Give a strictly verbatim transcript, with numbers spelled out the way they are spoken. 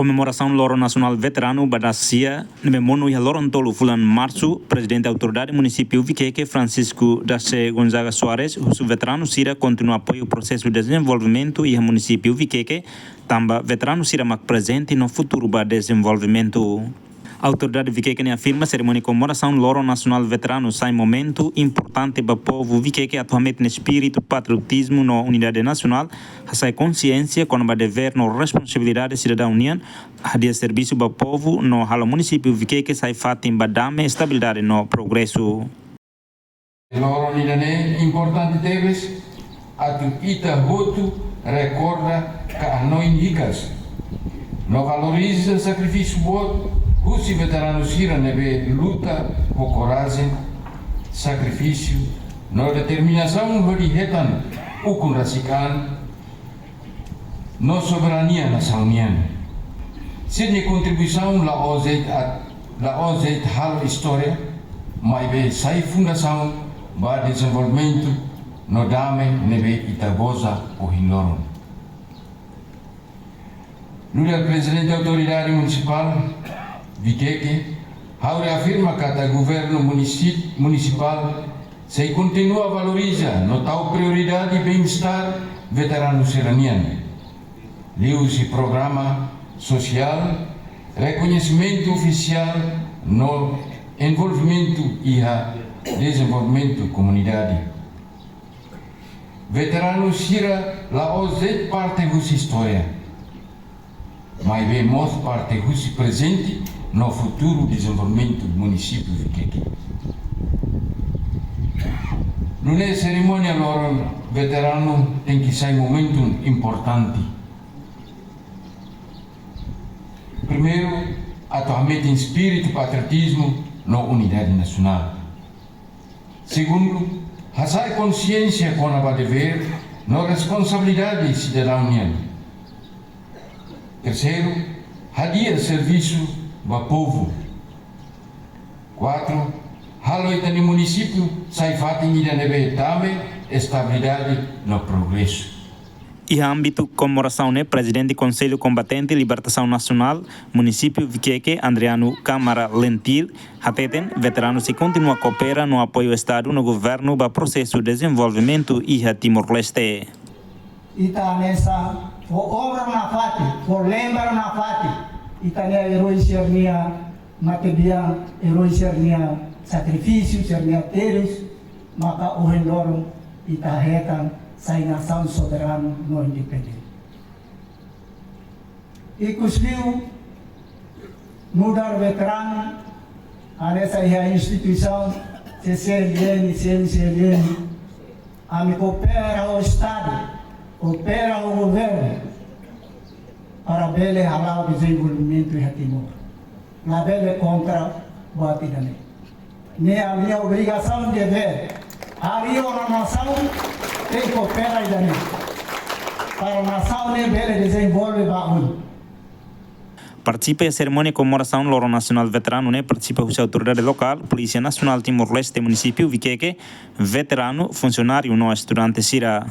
Komemorasaun Loron Nasionál Veteranu ba dala sia, ne'ebé monu iha loron tolu fulan Marsu, Prezidente Autoridade Munisípiu Viqueque, Francisco da Sé Gonzaga Soares, husu veteranu sira kontinua apoiu prosesu dezenvolvimentu iha Munisípiu Viqueque, tanba veteranu sira mak prezente no futuru ba dezenvolvimentu. Autoridade Viqueque ne'e afirma serimónia komemorasaun Loron Nasionál Veteranu sai momentu importante ba povu Viqueque atu hametin espíritu patriotizmu no unidade nasionál, hasa'e konsiénsia kona-ba devér no responsabilidade sidadaun nian, hadi'a servisu ba povu no halo Munisípiu Viqueque sai fatin ba dame, estabilidade no progresu. Loron ida-ne'e importante tebes atu ita hotu rekorda ka hanoin hikas no valoriza sakrifísiu boot husi veteranu sira ne'ebé luta ho korajen, sakrifísiu no determinasaun hodi hetan ukun rasik an no soberania nasaun nian. Sira-nia kontribuisaun la'ós de'it at-, la'ós de'it halo istória, maibé sai fundasaun ba dezenvolvimentu no dame ne'ebé ita goza ohin loron. Nu'udar Prezidente Autoridade Munisipál Viqueque, ha'u reafirma katak Governu Munisip-, Munisipál sei kontinua valoriza no tau prioridade bem-estar veteranu sira-nian, liuhusi programa sosiál, rekoñesimentu ofisiál no envolvimentu iha dezenvolvimentu komunidade. Veteranu sira la'ós de'it parte husi istória, maibé mós parte husi prezente no futuru dezenvolvimentu Munisípiu Viqueque. Nune'e serimónia Loron Veteranu tenke sai momentu importante. Primeiru, atu hametin espíritu patriotizmu no unidade nasionál. Segundu, hasa'e konsiénsia kona-ba devér no responsabilidade sidadaun nian. Terseiru, hadi'a servisu ba povu. Kuatru, halo ita-nia munisípiu sai fatin ida ne'ebé dame, estabilidade no progresu. Iha ámbitu komemorasaun ne'e, Prezidente Konsellu Kombatente Libertasaun Nasionál Munisípiu Viqueque, Andreano Câmara Lentil, hateten veteranu sei kontinua koopera no apoiu Estadu no Governu ba prosesu dezenvolvimentu iha Timor-Leste. Ita hanesan fó onra nafatin, fó lembra nafatin ita-nia erói sira-nia matebian, erói sira-nia sakrifísiu, sira-nia terus, maka ohin loron ita hetan sai nasaun soberanu no independente. Ikusliu, nu'udar veteranu, hanesan iha instituisaun C C L N, C M C L N, ami koopera ho Estadu, koopera ho Governu, para bele hala'o dezenvolvimentu iha Timor. Labele kontra buat ida-ne'e. Ne'e ami-nia obrigasaun, devér. Harii ona nasaun, tenke koopera ida-ne'e. Para nasaun ne'e bele dezenvolve ba oin. Partisipa iha serimónia komemorasaun Loron Nasionál Veteranu ne'e partisipa husi autoridade lokál, Polísia Nasionál Timor-Leste, Munisípiu Viqueque, veteranu, funsionáriu no estudante sira.